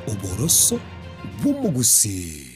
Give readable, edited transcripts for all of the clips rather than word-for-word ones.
Oboroso bw'omogusii.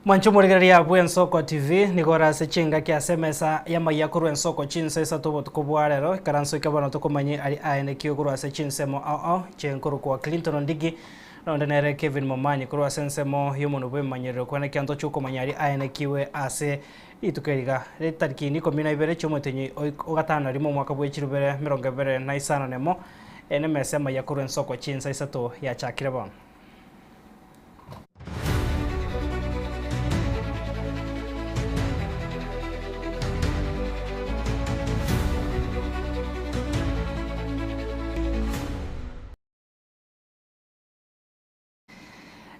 Mwanche omorigereria bw'Ensoko TV, nigo ore ase chingaki ase emesa y'amaiya korwa Ensoko chinsa isato obotuko bwa rero, ikaranso eke bono tokomanye aria aenekio korwa ase chinsemo ao ao, inche nkorokwa Clinton Ondigi, na onde nere Kevin Momanyi korwa ase ensemo y'omonwe bw'emanyerero kwane ekianto chi'okomanya aria aenekiwe ase rituko eri iga, ritariki ikomi na ibere chi'omotenyi o gatano na rimo omwaka bwe chirubere emerongo ebere na isano nemo, eye nemesa y'amaiya korwa Ensoko chinsa isato yachakire bono.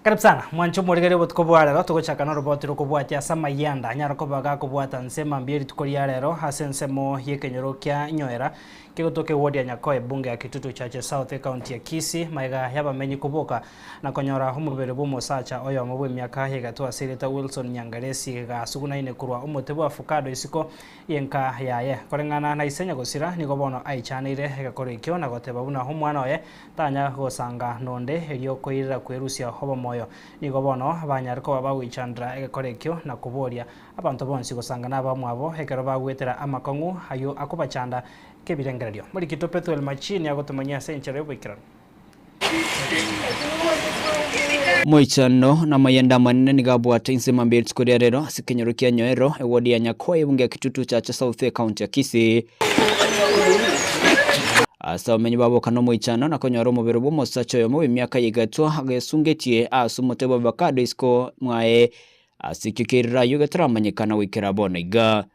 Karibu sana mwanche omorigereria obotuko bwa rero togochaka noroboti rokobwatia ase amayianda anyare koba gakobwata nse mambia erituko ria rero ase ensemo yekenyoro kia Nyoera kegotoka eward ya Nyakoe ebunge ya Kitutu Chache South ecounty ya Kisii maega yabamenyi koboka na konyora omobere bw'omosacha oyomo bw'emiaka ya egato ase erieta Wilson Nyangaresi gasugunaine korwa omote bw'afukado isiko y'enka yaye. Koreng'ana na ise nyagosira nigo bono aichaneire egekoro ekio na goteba buna omwana oye tanya gosanga nonde erio koirera kwerusia obomoyo. Nigo bono banyare koba bagoichandera egekoro ekio na koboria abanto bonsi gosanga nabamwabo ekero bagwetera amakong'u ayio akobachanda kebirengererio. Morikito Pethuel Machini agotomanyia ase enchera y'oboikeranu. Moichano na amayanda amanene nigo abwate inse mambia rituko ria rero ase ekenyoro kia Nyoero, eward ya Nyakoe, ebunge ya Kitutu Chache South, ecounty ya Kisii. Ase abamenyi baboka nomoichano na konyora omobere bw'omosacha oyomo bw'emiaka ya igatwa agesungetie ase omote bw'avacado isiko mwaye Ase ekio kerire ayio getaramanyekana goikera bono iga.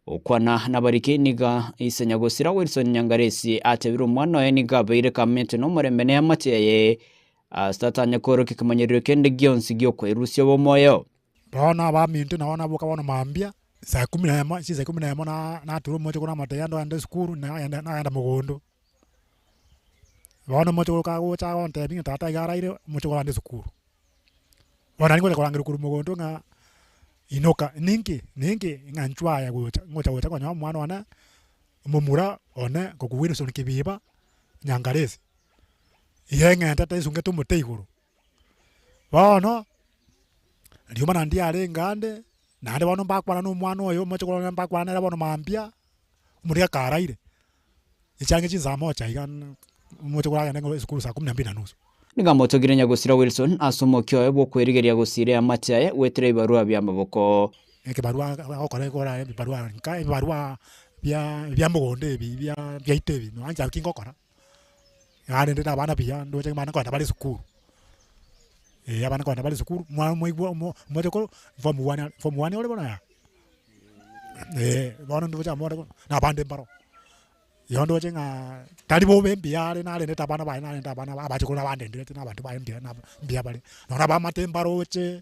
Okwana nabariki niga ise nyagosira Wilson Nyangaresi atebire omwana oye nigo abeire kamete nomorembe na eamate yaye ase tatanya kworokia kemanyererio kende gionsi giokwerusia obomoyo. Bono abaminto nabo naboka bono mambia, saa kumi na emo chinsa ikomi na emo na natura omoche korwa amateya ndoende esukuru nagenda nagenda mogondo. Bono omoche oyo kagocha agontebia ng'a tata iga araire, omoche korande esukuru. Bono naende ngocha korangeria korwa mogondo ng'a inoka, ninki ninki ng'a inchuo aye gocha, ngocha gocha konyora omwana one, omomura one korwa Wilson Kibiba, Nyangaresi, iga eng'entete esungete omote igoro. Bono, riomana ndiarenge ande, naende bono mbakwana na omwana oyo omoche korora mbakwana nere bono mambia, omonto akaraire. Echiange chinsaa mocha iga omoche koragenda ng'a esukuru saa kumi na mbili na nusu. Nigo amotogire nyagosira Wilson ase omokia oye bw'okwerigeria gosiira eamate yaye goetera ebibarua bi'amaboko. Ekebarua agokora ekora ebibarua nka ebibarua bia bia mogondo ebi bia biaito ebi nonya inche naki ngokora, narendete abana buya ndoche abana nkogenda bare esukuru, eh abana nkogenda bare esukuru, mwana omoigwa omo omochokoro form one are form one ore bono yaya. Bono ndoche amo na abande mbaro, igo ndoche ng'a tari bobe mbuya are narendete abana baye narendete abana ba abachokoro nabandenderete na abanto baye mbuya nabo mbuya bare. Nonya abamate mbaroche,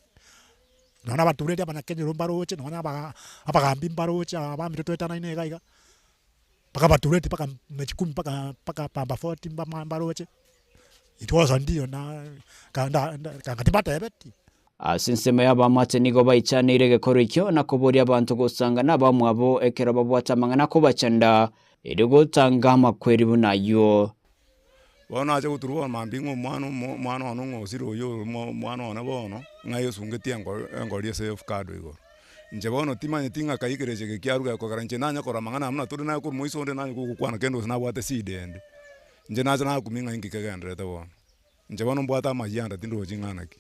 nonya abatureti abanyakenyoro mbaroche, nonya aba abagambi mbaroche aba baminto toetanaine iga iga, mpaka abatureti mpaka mechikumi mpaka mpaka pamba forty mbama mbaroche, intwe ndio na kanda kanga timbatebeti. Ase ensemo y'abaamate nigo baichaneire egekoro ekio na koboria abanto gosanga nabamwabo ekero babwate amang'ana akobachanda, erio gotanga amakweri buna ayio. Bono nacha goturwa bono mambia ng'a omwana omo omwana one ng'a osire oyio oyo omo omwana one bono, ng'a esungetie engo engori ase efukado igoro. Inche bono timanyeti ng'a kai ekerecha eke kiaruga gekogera inche nanye korora amang'ana aya buna tore naye korwa moiso onde nanye gokwana kende gose nabwate esida ende. Inche nacha nakumia ng'a inki kegendererete bono. Inche bono mbwate amayianda tindochi ng'a naki.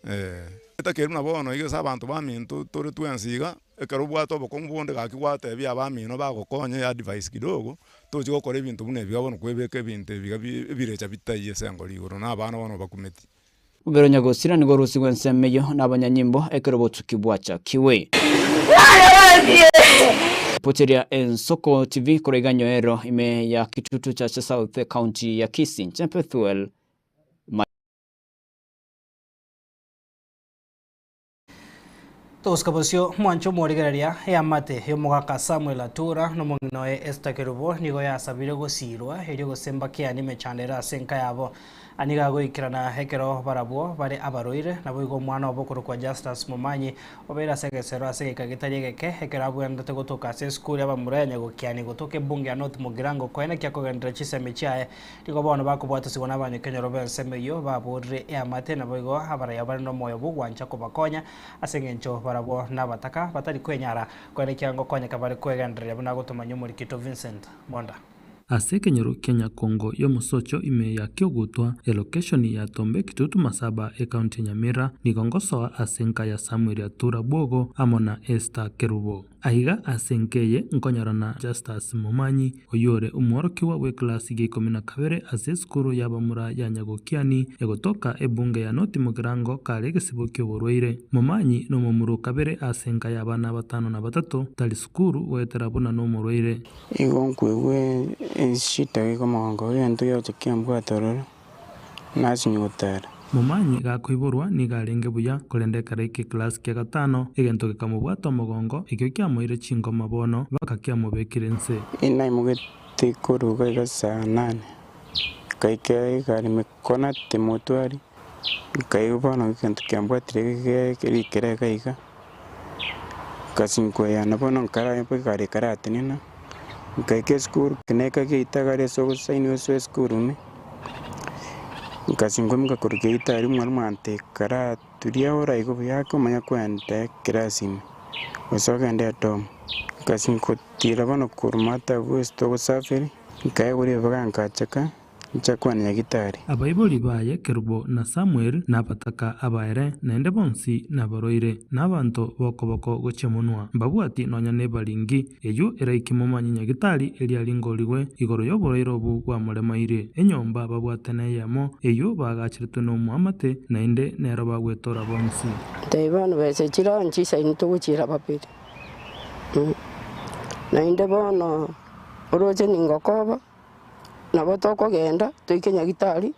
Eh. Etakeire buna bono iga ase abanto baminto tore twensi iga, ekero obwate obokong'u bonde gaki gwatebia abamino bagokonye advice kidogo, tochi gokora ebinto buna ebi iga bono kwebeka ebinto ebi iga bi ebirecha bitaiyo ase engori igoro na abana bono obakumeti. Omobere o nyagosira nigo orusigwe ensemo eyio nabanyanyimbo ekero obotuki bwachakigwe. Ripoti eria Ensoko TV korwa iga Nyoero ime ya Kitutu Chache South Ekaunti ya Kisii inche Bethuel Togosuka bosio, mwanche omorigereria, eamate y'omogaka Samuel Atura na omong'ina oye Esther Kerubo nigo yasabire gosiirwa erio gose mbakeanie emechando ere ase enka yabo. Aya nigo agoikerana ekero barabwo bare abarwaire, naboigo omwana obo okorokwa Justus Momanyi obeire ase egesero ase egeka getari egeke ekero abwenerete gotoka ase esukuru y'abamura ya Nyagokiani gotoka ebunge ya North Mugirango koenekia kogenderera chisemi chiaye. Nigo bono bakobwatosigwa nabanyakenyoro b'ensemo eyio baborire eamate, naboigo abaraya bare nomoyo bw'ogwancha kobakonya, ase engencho barabwo nabataka batari kwenyara koenekia ngokonyeka bare kwegendereria buna agotomanyia omorikito Vincent Monda. Ase ekenyoro kia Nyakongo y'omosocho ime ya Kiogutwa, elokeshoni ya Tombe Kitutu Masaba, ekaunti ya Nyamira, nigo ngosoa ase enka ya Samuel Atura Bwogo amo na Esther Kerubo. Aiga ase enka eye nkonyorana Justus Momanyi, oyio ore omworokigwa bw'eklasi gia ikomi na kabere ase esukuru y'abamura ya Nyagokiani, egotoka ebunge ya North Mugirango kare egesibo ki'oborwaire. Momanyi nomomura o kabere ase enka y'abana batano na batato, tari sukuru goetera buna nomorwaire. Igo nkoigwa eshida gekomogonga egento giacha kiambwata ororo. Nasinye gotara. Momanyi gakoiborwa nigo arenge buya, korende ekero aika eklasi kia gatano, egento gekamobwata omogongo, ekio kiamoire chingoma bono baka kiamobekire inse. Inaimogete koruga iga saa nane, nkaika egari mekona timotwari, nkaigwa bono egento kiambwatire rikere iga iga, nkasinywa koyana bono nkara egari ekaratenena, nkaika esukuru, naika geita egari ase ogosainiwa ase esukuru ime. Nkasingwa korwa geita aria omwalimu agantebia karaturia oraiga buya ake omanye koenda ekerasi ime, gose ogende edomu. Nkasingwa gotira bono korwa maate abwo ase togosafiri, nkaegwa ribaga nkachaka ncha kwana nyagitari. Abaibori baye Kerubo na Samuel nabataka abaere, naende bonsi nabarwaire, na abanto b'okoboko gochia monwa. Mbabwati nonya nebaringi, Eyio eraike momanye nyagitari eria ringorigwe igoro y'oborwaire obwo bwamoremairie. Enyomba babwate neyemo, eyio baagacheretwe nomoamate, naende nero bagwetora bonsi. Ntebi bono besa chire nchisaini togochiira babere, naende bono oroche ningokoba, nabo tokogenda toike nyagitari,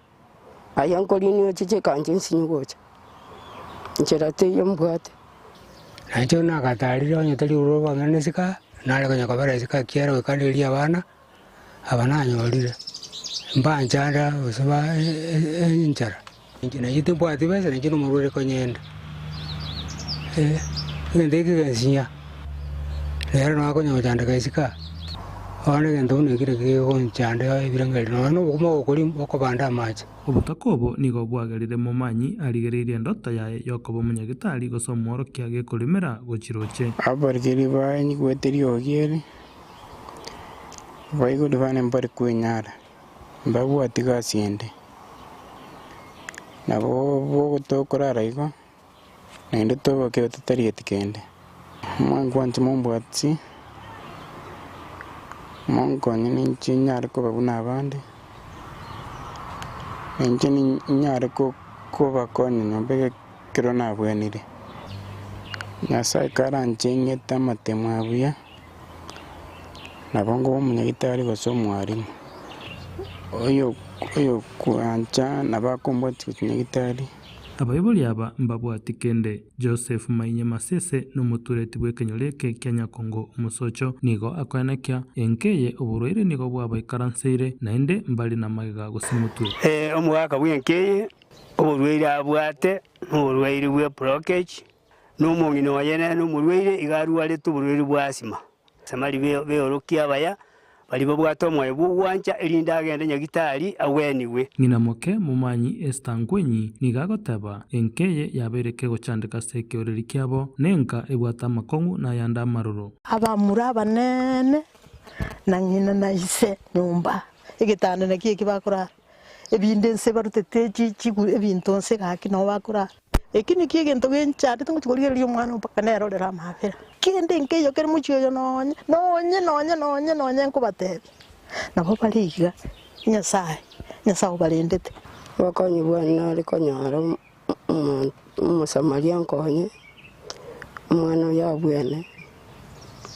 aye nkorinia ochiche ekancha ensinyo gocha, nchera teiyo mbwate. Nainche nagatarire onye tari ororo bwang'ina nesika, nare konya kobera isiko ekiagera goika nderie abana, aba nanyorire, mbanchanda gose ba enchara. Inche nainche timbwati besa nainche na omorwaire konyenda, egento eke kegensinya, rero nakonya gochandeka isiko aa, bono egento buna ekio nakio kegonchanda ebirengererio nonya na obokima obokoria bokobanda amache. Obotaka obo nigo bwagerire Momanyi arigereirie endoto yaye y'okoba omonyagitari gose omworokia gekoremera gochiroche. Abarikeri banyigwete riogi eri, abaigori bane mbare kwenyara, mbabwati gasi ende. Nabo bogotokorara igo, naende toboke totarieti kende. Mwankwanche mombwatisi, monkonye ninche nyare koba buna abande, nainche ninyare kobakonya nyomba ekero nabwenire. Nyasae karanche ng'ete amatemo aya buya, nabo nkoba omonyagitari gose omwalimu, oyo oyokoancha nabo akombwatia gochia nyagitari. Abaibori aba mbabwati kende. Joseph Mainye Masese nomotureti bw'ekenyoro eke kia Nyakongo omosocho, nigo akoenekia, Enka eye oborwaire nigo bwabaikaranseire, naende mbari namagega gose motwe. Omogaka bw'enka eye oborwaire abwate noborwaire bwe blockage, na omong'ina oye nere nomorwaire iga arwarete oborwaire bwa asthma. Samari beorokia abaya, Baria babwate omoyo bw'ogwancha, erinde agende nyagitari agwenigwe. Ng'ina moke momanyi Esther Ngwenyi nigo agoteba, Enka eye yabeire kegochandeka ase ekeoreri kiabo, na enka ebwate amakong'u na ayande amaroro. Abamura abanene na ng'ina na ise nyomba, egetanda nakio eki bakorara, ebinde nse barutete chichigu ebinto nse gaki nabo bakorara. Eki nakio egento genchandete ngochia korigereria omwana oo mpaka nerorere amabera. Kende nkeiyo kere mochie oyo nonye, nonye nonye nonye nonye nkobatebia, nabo bare iga, Nyasaye, Nyasaye obarendete. Obokonyi bwane nare konyora Omosamaria nkonye, omwana oyo abwene,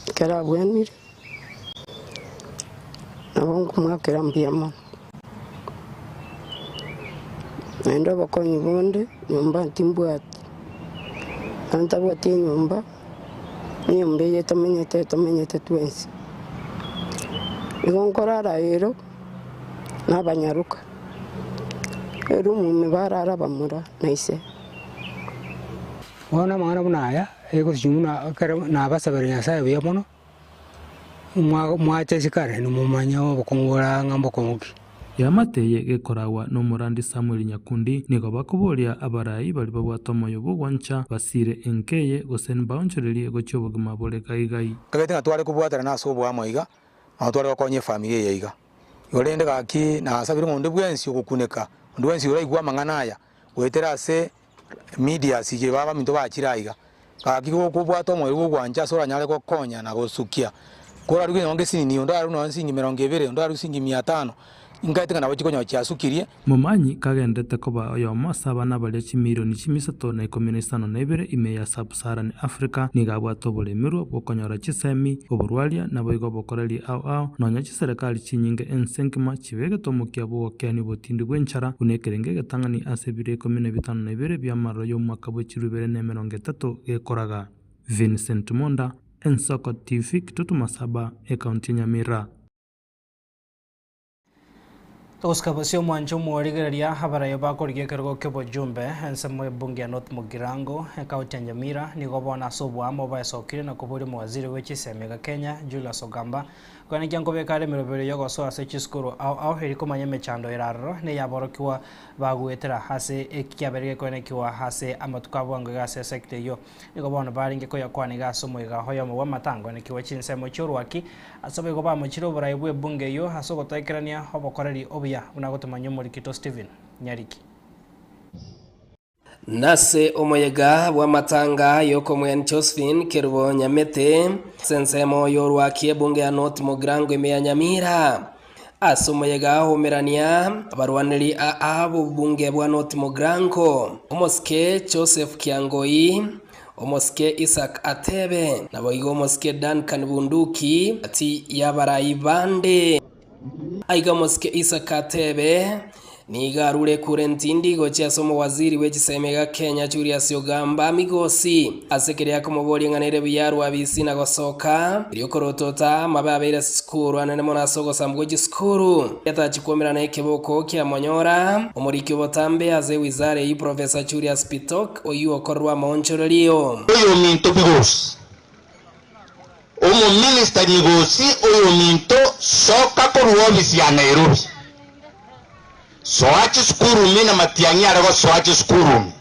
ekero abwenire, nabo nkomoakera mbuya mono. Naende obokonyi bonde, nyomba timbwati, ekero ntabwati enyomba, enyomba eye tomenyete tomenyete twensi. Nigo nkorara ero, na abanyaroka, eroom ime barara abamura na ise. Bono amang'ana buna aya, egosinywa buna ekero nabasabera Nyasaye buya mono. Mwacha isiko are, nimomanye obokong'u bore ang'e mbokong'u ki. Eamate eye gekoragwa nomorandi Samuel Nyakundi nigo bakoboria abarai baria babwate omoyo bw'ogwancha basire enka eye gose mbaonchorerie gochia obogima bore gaigai. Nkagete ng'a tware kobwaterana ase oboamo iga, nabo tware gokonya efamiri eye iga. Igo rende gaki nasabire ng'a onde bwensi ogokuneka, onde bwensi oraigwe amang'ana aya, goetera ase medias echi babaminto bachire aiga, gaki gokobwata omoyo bw'ogwancha ase oranyare gokonya na gosukia, koraruge nonye esinini onde ararue nonye siringi emerongo ebere, onde ararue siringi mia tano, inkaete ng'a nabo chikonyora chiasukirie. Momanyi kagenderete koba oyomo ase abana baria chimilioni chimisato na ikomi na isano na ibere ime ya Sub-Saharan Africa, nigo abwate oboremerwa bw'okonyora chisemi, oborwaria, naboigo obokoreri ao ao, nonya Chiserekari chinyinge ense enkima chibegete omokia bw'ogokeania obotindi bw'enchara buna ekerengo egetang'ani ase ebiro ikomi na bitano na ibere bi'amaroro y'omwaka bwe chilifu ibere na emerongo etato gekoraga. Vincent Monda, Ensoko TV, Kitutu Masaba, Ekaunti ya Nyamira. Togosika bosio omwanche omworigereria abaraia bakorigia ekerogo ki'obojumbe ensemo y'ebunge ya North Mugirango, ekaunti ya Nyamira, nigo bono ase oboamo baesokire na koboria omowaziri bwe chisemi iga Kenya, Julius Ogamba, koenekia nkobeka are emeroberi y'ogosoa ase chisukuru ao ao eri komanya emechando ere aroro na eyaborokigwa bagoetera ase eki kiabeire gekoenekiwa ase amatuko a bwango iga ase esecta eyio. Nigo bono barenge koyakwana iga ase omoiga oyomo bw'amatango nekigwa chinsemo chi'orwaki, ase boigo bamochire oborai bw'ebunge eyio ase ogotoekerania obokoreri obuya, buna gotomanyia omorikito Stephen Nyariki. Nase omoyega bw'amatanga y'okomwen Josephine Kerubo Nyamete, ase ensemo y'orwaki ebunge ya North Mugirango ime ya Nyamira. Ase omoyega omerania abarwaneri aa b'obobunge bwa North Mugirango, omosike Joseph Kiangoi, omosike Isaac Atebe, naboigo omosike Duncan Bunduki gati y'abarai bande. Aiga omosike Isaac Atebe Nigo arure ekura entindi gochia ase omowaziri bwe chisemi iga Kenya Julius Ogamba Migosi ase keria akomoboria ng'a nere buya arwe abisi na gosoka erio korotota amabe abeire ase chisukuru anene mono ase ogosambwa gwe chisukuru yatachi kwomerana ekeboko kiamonyora omoriki obotambe ase ewizara eyio Professor Julius Bitok oyio okorerwa amaonchorerio. Oyominto Migosi, Omominista Migosi oyominto soka korwa ofisi ya Nairobi. Soa chisukuru ime na matiang'i are gosoa chisukuru ime,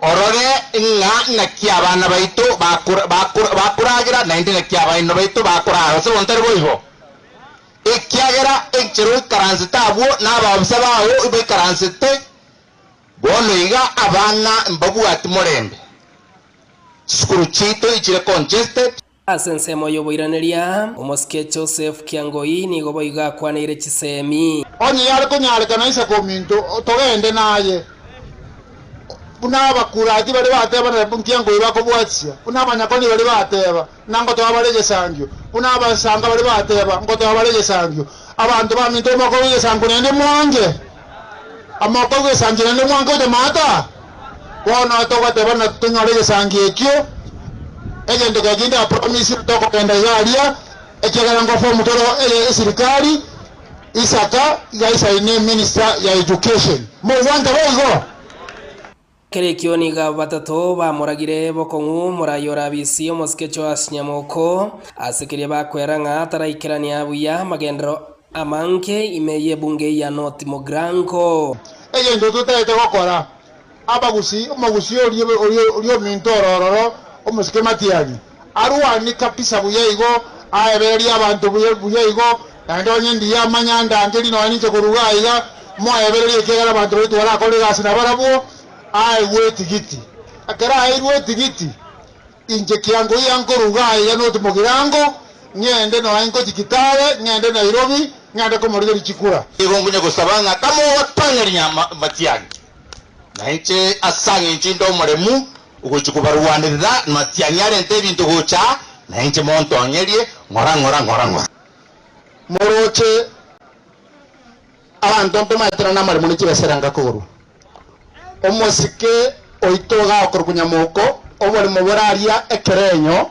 orore ng'a naki abana baito bakoragera, naende naki abaino baito bakorara. Gose bono tari boigo? Ekiagera enchera oikaransete abwo na abaofisa bao baikaransete, bono iga abana mbabwati morembe. Chisukuru chiaito ichire congested. Ase ensemo y'oboiraneria, omosike Joseph Kiangoi nigo boigo akwaneire chisemi. Onye yare konyarekana Isaka ominto, togende naye, buna abakurati baria bateba na Kiangoi bakobwatisia, buna abanyakoni baria bateba, na ngotoa bare egesangio, buna abasanga baria bateba, ngotoa bare egesangio. Abanto baminto mokorwa egesango naende mwange, amokorwa egesangio naende mwange ocha maata. Bono togoteba ng'a tonyore egesangio ekio, egento keria kinde apromisire tokogenda iga aria, ekiagera ngoform tore esirikari, Isaka iga aisaine minister ya education. Mogwancha boigo? Kera ekio nigo abwo batato bamoragire bokong'u morai orabisi omosike Joash Nyamoko, ase keria bakwera ng'a taraikerania buya amagenderero amange ime y'ebunge ya North Mugirango. Egento totaete gokora, abagusii, omogusii oria oria oria ominto ore ororo, omosike Matiang'i, arwanie kabisa buya igo, aebererie abanto buya buya igo, naende onye ndiye amanya ndangerie nonya ninche korwa iga aiga, moebererie ekiagera abanto baito barakore egasi nabarabwo, aegwe etigiti. Ekero aeirwe etigiti, inche kiango iya nkorwa iga aiga noti mogirango, ng'ende nonya nkochia Kitale, ng'ende Nairobi, ng'ende komorigeria chikura. Nigo nkonya gosaba ng'a kamogotong'eria Matiang'i, na inche ase ang'encho inde omoremu, Ogochia kobarwanerera matiang'i arente ebinto gocha aa, na inche montong'erie ng'ora ng'ora ng'ora ng'ora. Moroche abanto ntomaeterane amaremo ne chibesera ngakogorwa. Omosike oito iga okorokwa Nyamoko, oboremo bore aria ekerenyo,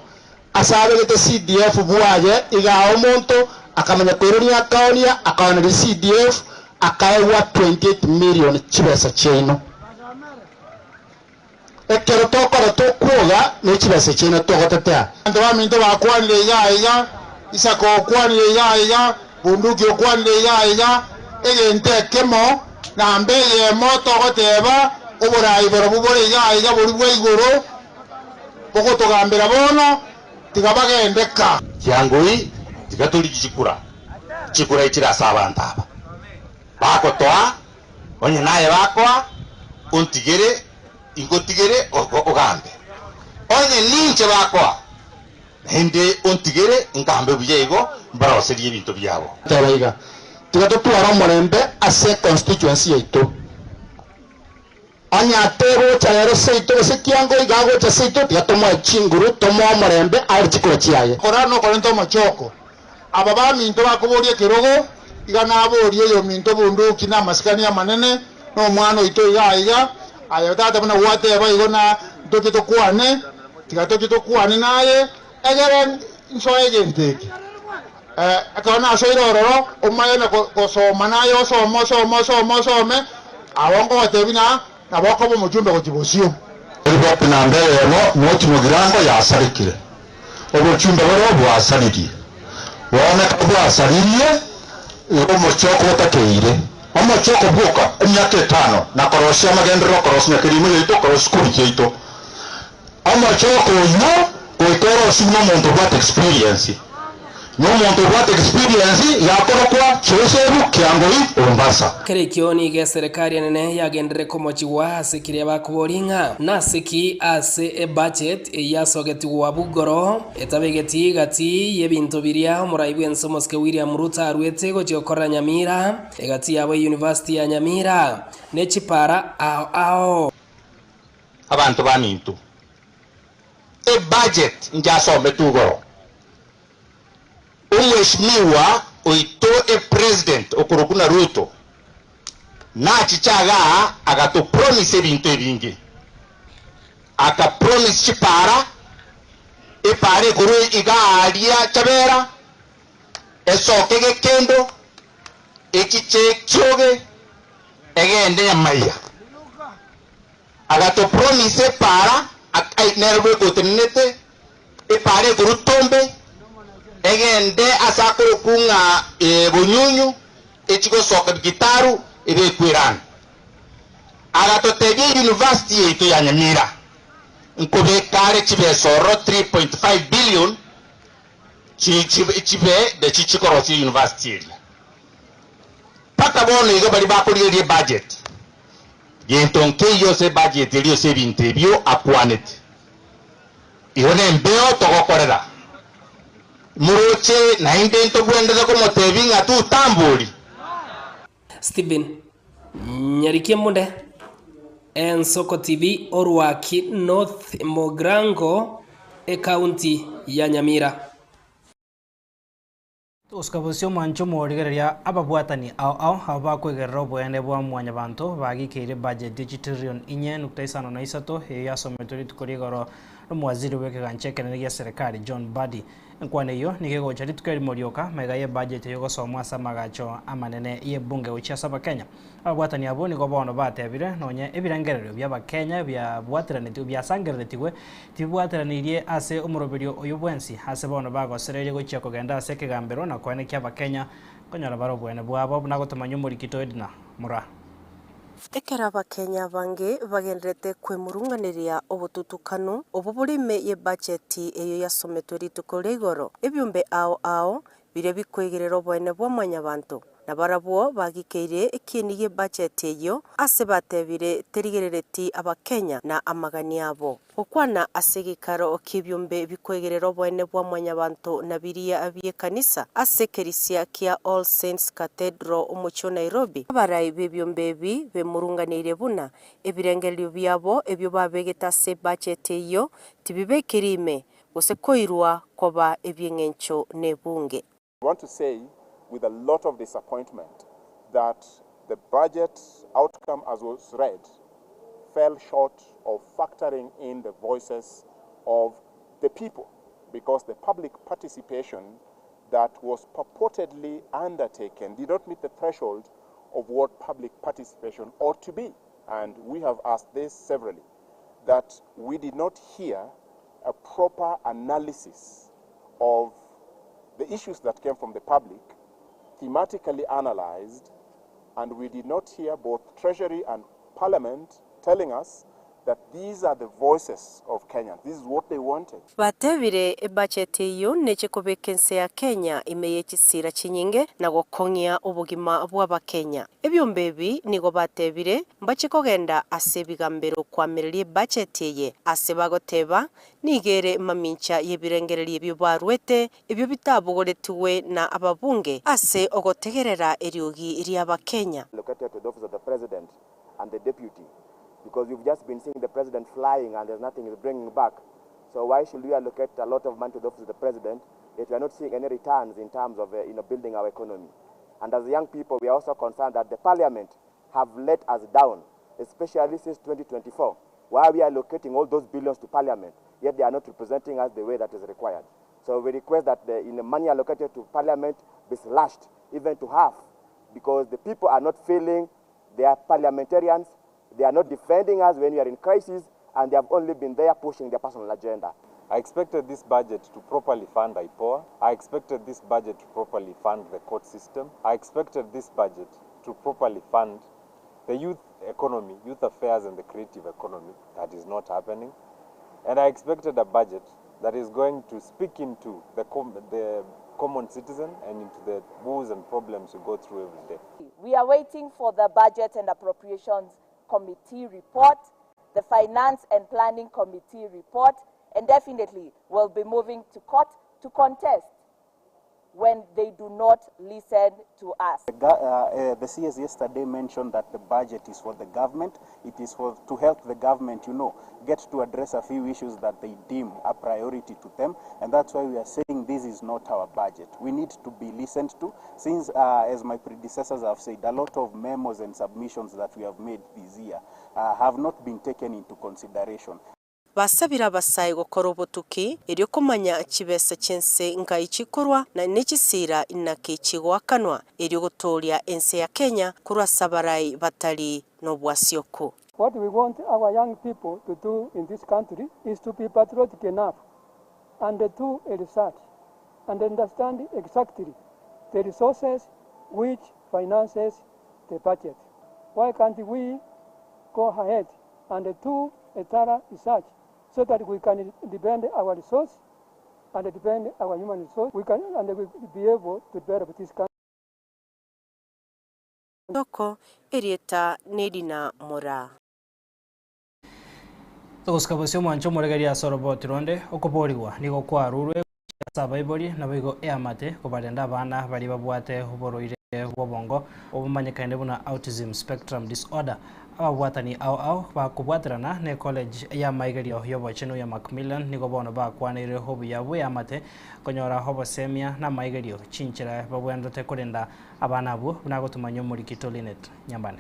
ase abegete CDF bwaye iga omonto akamanya koiroria akaonia akaoneria CDF akaegwa 28 million chibesa chiaino. Ekero tokora tokwoga ne chibesa chiaino togotetea. Abanto baminto bakwanire iga aiga, Isaka okwanire iga aiga, Bunduki okwanire iga aiga, egento ekemo, namba eyemo togoteba, oborai borobwo bore iga aiga boria bwa igoro, bogotogambera bono, tiga bagende ka. Kiangoi, tiga torigie chikura, chikura echire ase abanto aba bagotoa. Onye naye bakoa, ontigere, ingotigere ogambe. Onye ninche bakoa, naende ontigere ngambe buya igo, mbaroserie ebinto biabo. Teba iga, Tiga totware omorembe ase econstituency yaito. Onye ategocha rero seito gose kiango iga agocha seito, tiga tomoe chinguru, tomoe omorembe aore chikura chiaye. Kora nokorenta omochoko. Aba baminto bakoboria ekerogo, iga naborie oyominto bunduki namasikani amanene, na omwana oito iga aiga, aye tata buna gwateba igo na ntoche tokwane, tiga toche tokwane naye, egere nsoe egento eke. Eh, ekero nasoire ororo, omanye na gosoma naye osome osome osome osome, abo nkogotebia na nabo okoba omochumbe gochia bosio. Eriboti namba eyemo, Noti Mugirango yasarekire. Obochumbe boria bwasaririe, bono ekero bwasaririe, igo omochoko otakeire. Omochoko bwoka emiaka etano na korosia amagenderero okorosia nyakerimo yaito, okorosia sukuru chiaito. Omochoko oyio goika orosigwe nomonto obwate experience. Nomonto obwate experience yakorokwa Chosebu Kiangoi Ombasa. Kera ekio nigo eserekari enene yagenderere komochigwa ase keria bakoboria ng'a nase ki ase ebudget eyio yasogetigwe bugoro etabegeti gati y'ebinto biria omorai bw'ense omosike William Ruto aruete gochia gokorera Nyamira egati yabo eyunivasiti ya Nyamira ne chipara ao ao. Abanto baminto, ebudget njasomete igoro. Omweshimiwa oito e president okorokwa na Ruto nachiche agaa agato promise ebinto ebinge. Aka promise chipara, epara ekorwa iga aria Chabera, esoke Gekendo, echiche Kioge, egende Nyamaiya. Agato promise epara, nere bweka otenenete. Epaara ekorwa Tombe egende ase akorokwa ng'a Bonyunyu, echie gosoka Gitaru ebekwe Irani. Agatotebia eyunivasiti yaito ya Nyamira nkobeka are chibesa ororo 3.5 billion chibe nachi chikorosia eyunivasiti eria. Mpaka bono iga baria bakorigereria ebudget, gento nkeiyo ase ebudget eria ase ebinto ebio akwanete. Igo nembeo togokorera. Moroche naende ntogwenerete komotebia ng'a tutambori. Stephen Nyarikia Munde, Ensoko TV, Orwaki North Mugirango, Ekaunti ya Nyamira. Togosuka bosio omwancho omorigereria ababwatani ao ao abwo bakoigerera oboene bwa mwanyabanto bagikeire budget ye chitrillion inye nukta isano na isato eyio yasometwe rituko rigoro Nomowaziri bw'ekegancha ekenene gia serikali John Mbadi. Enkwana eyio nigo egocha rituko erimo rioka magega y'ebudget eyogosomwa ase amagacho amanene y'ebunge gochia ase abakenya. Ababwatani abwo nigo bono batebire nonya ebirengererio bi'abakenya biabwateranetigwe biasangereretigwe tibibwateranirie ase omoroberio oyio bwensi ase bono bagosererie gochia kogenda ase ekegambero na koenekia abakenya konyora bare oboene bwabo buna gotomanya omorikito Edna Mura. Ekero Abakenya abange bagendererete kwemurunganeria obotutukanu obwo bore ime y'ebacheti eyio yasometwe rituko ria igoro, ebiombe ao ao biria bikoigerera oboene bwa Mwanyabanto, na barabwo bagikeirie ekieni gi'ebacheti eyio ase batebire terigerereti Abakenya na amagani abo. Gokwana ase egeikaro ki'ebiombe bikoigerera oboene bwa Mwanyabanto na biria bi'ekanisa ase ekerisia kia All Saints Cathedral omochie o Nairobi, abarai b'ebiombe ebi bemurunganeirie buna ebirengererio biabo ebio babegete ase ebacheti eyio tibibekiri ime gose koirwa koba ebi'eng'encho nebunge. We want to say with a lot of disappointment that the budget outcome as was read fell short of factoring in the voices of the people because the public participation that was purportedly undertaken did not meet the threshold of what public participation ought to be. And we have asked this severally, that we did not hear a proper analysis of the issues that came from the public, thematically analyzed, and we did not hear both Treasury and Parliament telling us that these are the voices of Kenyans. This is what they wanted. Batebire ebacheti eyio neche kobeka ense ya Kenya ime ye chisira chinyinge na gokong'ia obogima bw'Abakenya. Ebiombe ebi nigo batebire mbache kogenda ase ebigambero koamereria ebacheti eye ase bagoteba Nigo ere mamincha y'ebirengererio ebio barwete, ebio bitabogoretigwe na ababunge ase ogotegerera eriogi ri'Abakenya. Allocated to the office of the president and the deputy because we've just been seeing the president flying and there's nothing he's bringing back so why should we allocate a lot of money to the office of the president yet we are not seeing any returns in terms of uh, you know, building our economy and as young people we are also concerned that the parliament have let us down especially since 2024 why are we allocating all those billions to parliament yet they are not representing us the way that is required so we request that the, in the money allocated to parliament be slashed even to half because the people are not feeling they are parliamentarians they are not defending us when we are in crisis and they have only been there pushing their personal agenda. I expected this budget to properly fund IPOA. I expected this budget to properly fund the court system. I expected this budget to properly fund the youth economy, youth affairs and the creative economy. That is not happening. And I expected a budget that is going to speak into the, com the common citizen and into the woes and problems we go through every day. We are waiting for the Budget and Appropriations Committee report, the Finance and Planning Committee report, and definitely we'll be moving to court to contest when they do not listen to us. The, uh, uh, the CS yesterday mentioned that the budget is for the government. It is for to help the government, you know, get to address a few issues that they deem a priority to them. And that's why we are saying this is not our budget. We need to be listened to since, uh, as my predecessors have said, a lot of memos and submissions that we have made this year have not been taken into consideration. Basabire abasae gokora obotuki erio komanya chibesa chi'ense nkai chikorwa na nechisira inaki chigoakanwa erio gotooria ense ya Kenya korwa ase abarai batari nobwasioku. What we want our young people to do in this country is to be patriotic enough and do a research and understand exactly the resources which finances the budget. Why can't we go ahead and do a thorough research so that we can depend our resource and depend our human resource we can and we be able to develop this country. Toko, Erieta nerina Moraa. Togosika bosio omwancho omoregeria ase oroboti ronde, okoboorigwa nigo kwarurwe gochia ase abaibori naboigo eamate kobarenda abana baria babwate oborwaire bw'obongo obomanyekaine buna Autism Spectrum Disorder. Ababwatani ao ao bakobwaterana ne college y'amaigerio y'obochenu ya Macmillan nigo bono bakwaneire obuya bw'eamate konyora obosemia na amaigerio chinchera babwenerete korenda abana abwo buna gotomanya omoriki Tolinet Nyambane.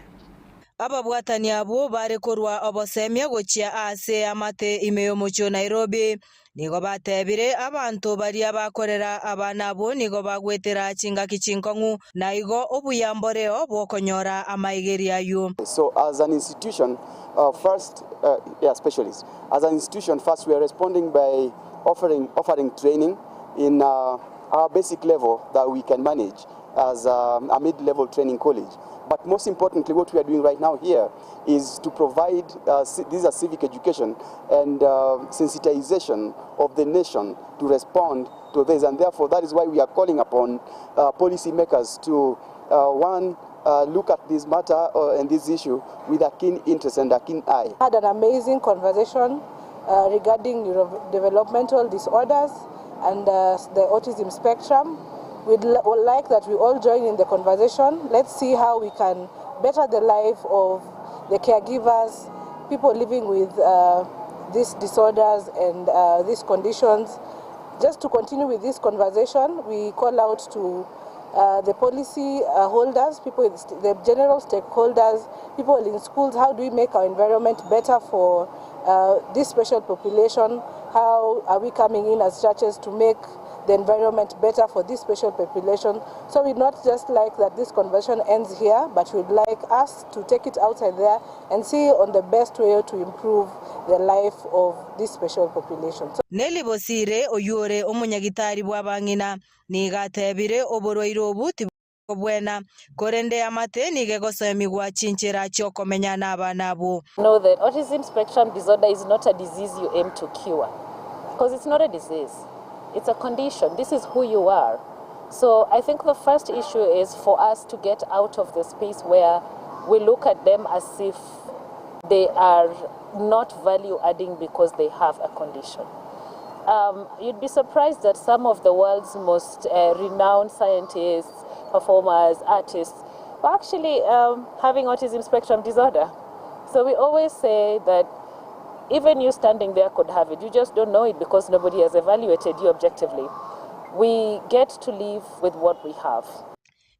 Ababwatani abwo bare korwa obosemia gochia aase amate ime y'omochie o Nairobi, nigo batebire abanto baria bakorera abana abwo nigo bagwetera chingaki chinkong'u, na igo obuya mboreo bw'okonyora amaigerio ayio. So as an institution, uh, first, uh, yeah, specialists, as an institution, first we are responding by offering, offering training in uh, our basic level that we can manage as a, a mid-level training college. But most importantly, what we are doing right now here is to provide, uh, this is a civic education and uh, sensitization of the nation to respond to this. And therefore, that is why we are calling upon uh, policymakers to, uh, one, uh, look at this matter uh, and this issue with a keen interest and a keen eye. Had an amazing conversation uh, regarding neurodevelopmental disorders and uh, the autism spectrum. We'd would like that we all join in the conversation. Let's see how we can better the life of the caregivers, people living with uh, these disorders and uh, these conditions. Just to continue with this conversation, we call out to uh, the policy uh, holders, people, in the general stakeholders, people in schools. How do we make our environment better for uh, this special population? How are we coming in as churches to make the environment better for this special population? So we'd not just like that this conversation ends here, but we'd like us to take it outside there and see on the best way to improve the life of this special population. So Nelly Bosire oyio ore omonyagitari bw'abang'ina nigo atebire oborwaire obu tibokobwena korende amate nigo egosemigwa chinchera chiokomenya na abana abwo. Know that autism spectrum disorder is not a disease you aim to cure, because it's not a disease. It's a condition. This is who you are. So I think the first issue is for us to get out of the space where we look at them as if they are not value adding because they have a condition. You'd be surprised that some of the world's most renowned scientists, performers, artists were actually having autism spectrum disorder. So we always say that even you standing there could have it. You just don't know it because nobody has evaluated you objectively. We get to live with what we have.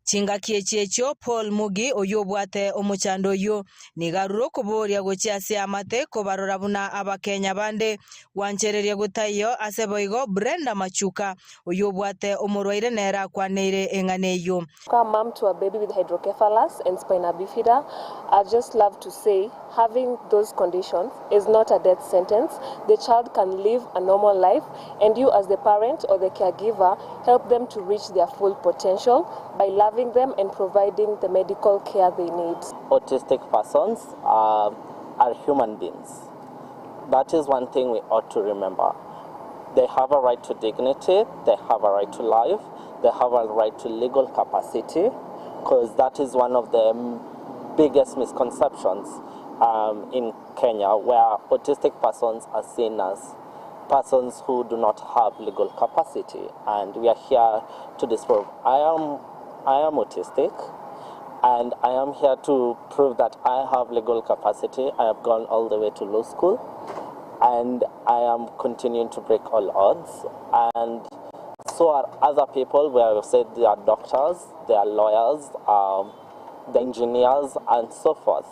Chingaki echi echio Paul Mugi oyio obwate omochando oyio nigo arure okoboria gochia ase amate kobarora buna abakenya bande gwanchereria gotaiyo ase boigo Brenda Machuka oyio obwate omorwaire nere akwaneire eng'ana eyio. I'm mom to a baby with hydrocephalus and spina bifida. I just love to say having those conditions is not a death sentence. The child can live a normal life, and you as the parent or the caregiver help them to reach their full potential by loving them and providing the medical care they need. Autistic persons are human beings. That is one thing we ought to remember. They have a right to dignity, they have a right to life, they have a right to legal capacity, because that is one of the biggest misconceptions in Kenya, where autistic persons are seen as persons who do not have legal capacity, and we are here to disprove. I am autistic, and I am here to prove that I have legal capacity. I have gone all the way to law school, and I am continuing to break all odds. And so are other people where I've said they are doctors, they are lawyers, the engineers, and so forth.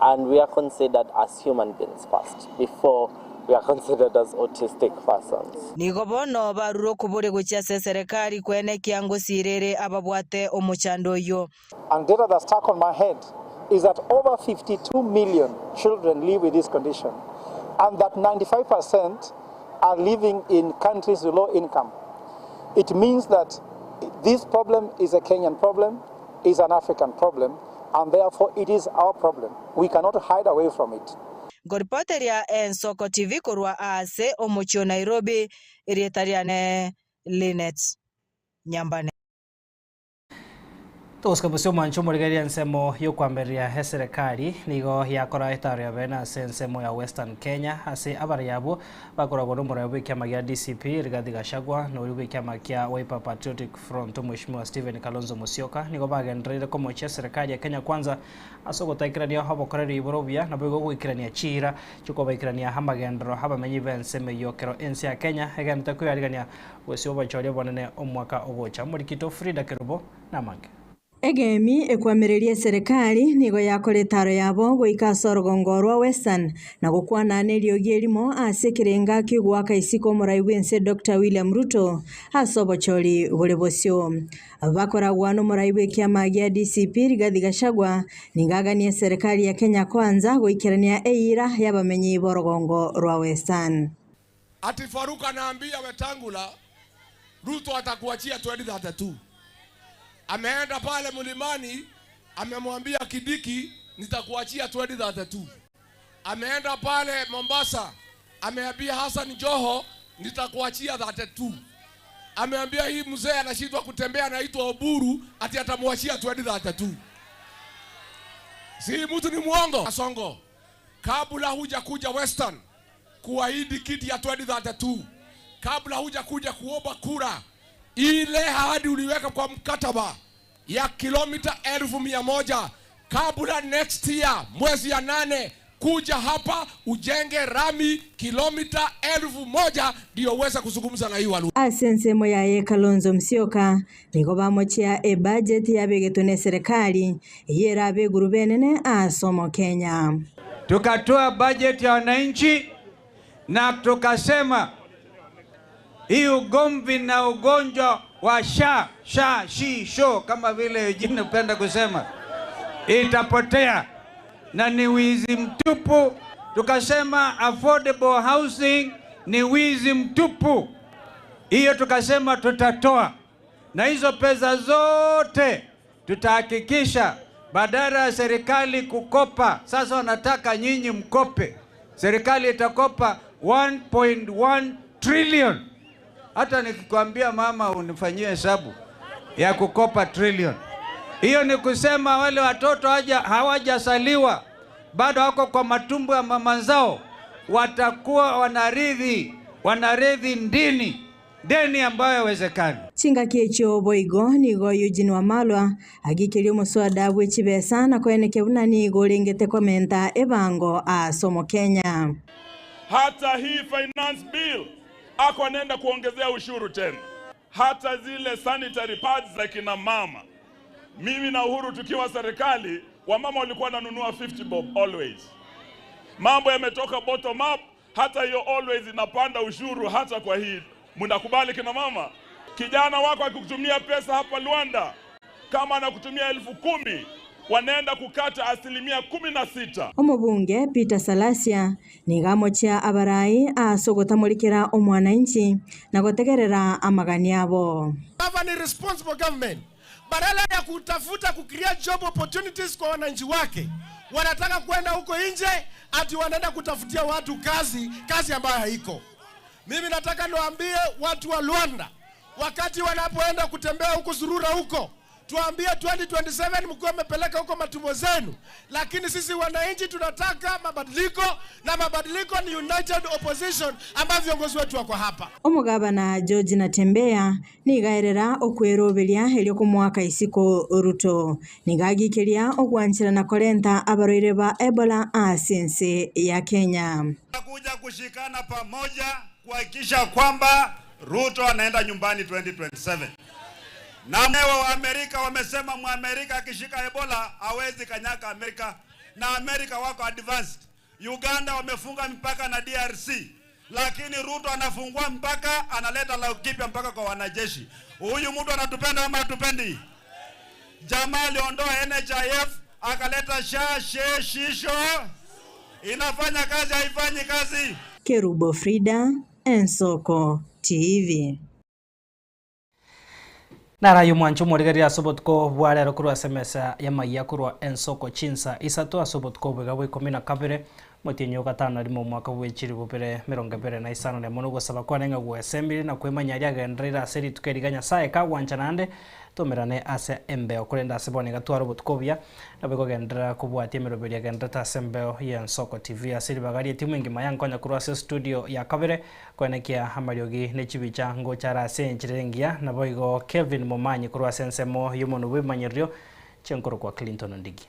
And we are considered as human beings first, before we are considered as autistic persons. Nigo bono barure okobori gochia ase serikali kwene kiango sirere ababwate omochando oyo. And data that stuck on my head is that over 52 million children live with this condition, and that 95% are living in countries with low income. It means that this problem is a Kenyan problem, is an African problem, and therefore it is our problem. We cannot hide away from it. Ngoripoteria Ensoko TV korwa ase omochie o Nairobi erieta riane Linet Nyambane. Togosika bosio omwancho omorigereria ensemo yokwambereria eserekari nigo yakora etaro ya bene ase ensemo ya Western Kenya ase abaraya abwo bakoragwo na omoraya bwa ekiama gia DCP Rigathi Gachagua na oria bwa ekiama kia Wiper Patriotic Front Omweshimiwa Stephen Kalonzo Musyoka nigo bagendereire komochia eserekari ya Kenya Kwanza ase ogotaikirania obokoreri iboro obuya nabo igo goikerania chira chikobaikerania amagendero abamenyi ba ensemo eywo kero ense ya Kenya egenderete koyarigania gose obochoria obonene omwaka ogocha. Omorikito Frida Kerubo namange. Egemi ekwamereria eserekari nigo yakora etaro yabo goika ase orogongo rwa Western na gokwana neriogi erimo ase ekerenga ki'ogoaka isiko omorai bw'ense Doctor William Ruto ase obochori bore bosio. Bakoragwa nomorai bw'ekiama gia DCP Rigathi Gachagua nigo aganie eserekari ya Kenya Kwanza goikerania eira y'abamenyi b'orogongo rwa Western. Ati Faruk anaambia Wetangula, Ruto atakuachia 2032. Ameenda pale mlimani amemwambia Kindiki, nitakuachia 2032. Ameenda pale Mombasa ameambia Hassan Joho, nitakuachia 32. Ameambia hii mzee anashindwa kutembea anaitwa Oburu ati atamwachia 2032. Si mtu ni mwongo. Songo, kabla hujakuja Western kuahidi kiti ya 2032, kabla hujakuja kuomba kura, ile ahadi uliweka kwa mkataba ya kilomita 100,000, kabla next year mwezi ya 8 kuja hapa ujenge rami kilomita 1,000 ndio uweze kuzungumza na hii Waluo. Ase ensemo yaye Kalonzo Musyoka nigo bamochia ebudget yabegetwe ne serikali eyio erabe eguru benene ase Omokenya. Tukatoa budget ya wananchi na tukasema hii ugomvi na ugonjwa wa sha sha shi sho kama vile Eugene hupenda kusema itapotea na ni wizi mtupu. Tukasema affordable housing ni wizi mtupu, hiyo tukasema tutatoa, na hizo pesa zote tutahakikisha badala ya serikali kukopa, sasa wanataka nyinyi mkope, serikali itakopa 1.1 trillion. Hata nikikwambia mama unifanyie hesabu ya kukopa trillion, hiyo ni kusema wale watoto hawajasaliwa bado wako kwa matumbo ya mama zao, watakuwa wanarithi deni ambayo haiwezekani. Chingaki echio boigo nigo Eugene Wamalwa agikeria omoswada bwe chibesa na koeneke buna nigo orengete komenta ebango ase Omokenya. Hata hii finance bill ako anaenda kuongezea ushuru tena, hata zile sanitary pads za kina mama. Mimi na Uhuru tukiwa serikali, wamama walikuwa wananunua 50 bob always. Mambo yametoka bottom up, hata hiyo always inapanda ushuru hata kwa hii. Mnakubali kina mama? Kijana wako akikutumia pesa hapa Luanda, kama anakutumia 10,000, wanaenda kukata 16%. Omobunge Peter Salasya nigo amochia abarai ase ogotamorikera omwananchi na gotegerera amagani abo. Hapa ni responsible government. Badala ya kutafuta ku create job opportunities kwa wananchi wake, wanataka kwenda huko nje ati wanaenda kutafutia watu kazi, kazi ambayo haiko. Mimi nataka niwaambie watu wa Luanda, wakati wanapoenda kutembea huko zurura huko, tuambie 2027 mkiwa mmepeleka huko matumbo zenu, lakini sisi wananchi tunataka mabadiliko, na mabadiliko ni united opposition ambayo viongozi wetu wako hapa. Omogabana George Natembeya nigaerera okweroberia erio komwaka isiko Ruto nigagikeria ogwanchera na korenta abarwaire ba Ebola ase ense ya Kenya. Kuja kushikana pamoja kuhakikisha kwamba Ruto anaenda nyumbani 2027. Na wewe wa Amerika wamesema Mwamerika akishika Ebola hawezi kanyaka Amerika, na Amerika wako advanced. Uganda wamefunga mpaka na DRC, lakini Ruto anafungua mpaka, analeta Laikipia mpaka kwa wanajeshi. Huyu mtu anatupenda ama hatupendi? Jamaa aliondoa NHIF akaleta SHA, SHE, SHISHO. Inafanya kazi, haifanyi kazi? Kerubo Frida, Ensoko TV. Narayo mwancho omorigereria ase obotuko bwa rero korwa ase emesa ya maiya korwa Ensoko chinsa isato ase obotuko obwega bwa ikomi na kabere motienyi o gatano rimo omwaka bwa echiribu bibere mirongo ebere na isano na emo nogosaba kwane ng'a gwesembire na kwemanya aria agenderere ase rituko eriga Nyasaye kagwancha naende tomerane ase embeo korende ase bono iga tware obotuko obuya nabo ekogenderera kobwatia emeroberi agenderete ase embeo ya Ensoko TV ase ribaga ria etimu engima yankonya korwa ase studio ya kabere koenekia amariogi na echibicha ngocha are ase enchera engiya nabo igo Kevin Momanyi korwa ase ensemo ya omonwe bwa emanyererio chiankoro kwa Clinton Ndigi.